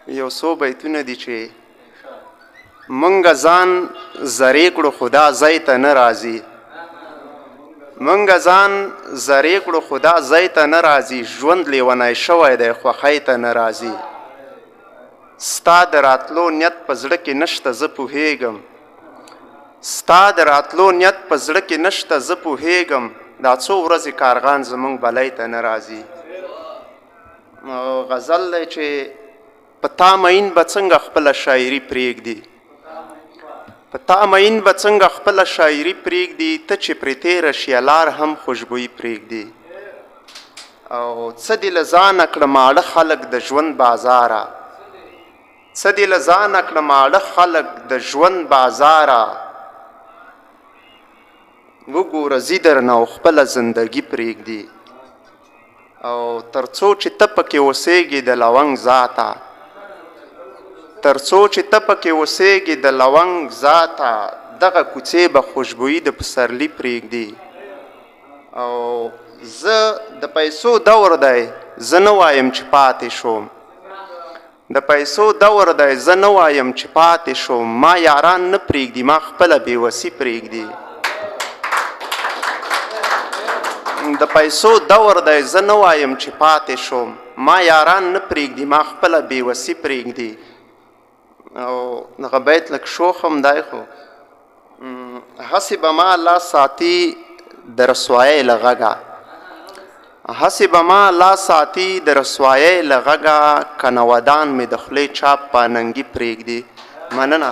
یو څو بیتونه دي چې مونږ ځان زرې کړو خدا ځای ته نه راځي، مونږ ځان زرې کړو خدا ځای ته نه راځي، ژوند لیونی شوی دی خوښۍ ته نه راځي. ستا د راتلو نیت په زړه کې نشته زه پوهېږم، ستا د راتلو نیت په زړه کې نشته زه پوهېږم، دا څو ورځې کارغان زمونږ بلۍ ته نه راځي. غزل دی چې په تا مئین به څنګه خپله شاعري پرېږدي، په تا مئین به څنګه خپله شاعري پرېږدي، ته چې پرې تېره شي لار هم خوشبویي پرېږدي. او څه دې له ځانه کړه ماړه خلک د ژوند بازاره، څه دې له ځانه کړه ماړه خلک د ژوند بازاره، وګوره ځي درنه او خپله زندګي پرېږدي. او تر څو چې ته پکې اوسېږې د لونګ ذاته، تر څو چې ته پکې اوسېږې د لونګ ذاته، دغه کوڅې به خوشبویي د پسرلي پرېږدي. او زه د پیسو دور دی زه نه وایم چې پاتې شوم، د پیسو دور دی زه نه وایم چې پاتې شوم، ما یاران نه پرېږدي ما خپله بېوسي پرېږدي. د پیسو دور دی زه نه وایم چې پاتې شوم، ما یاران نه پرېږدي ما خپله بېوسي پرېږدي. او دغه بیت لږ شوخ هم دی، خو هسې به ما الله ساتي د رسوایۍ له غږه، هسې به ما الله ساتي د رسوایۍ له غږه، که نه ودان مې د خولې چاپ پاننګي پرېږدي. مننه.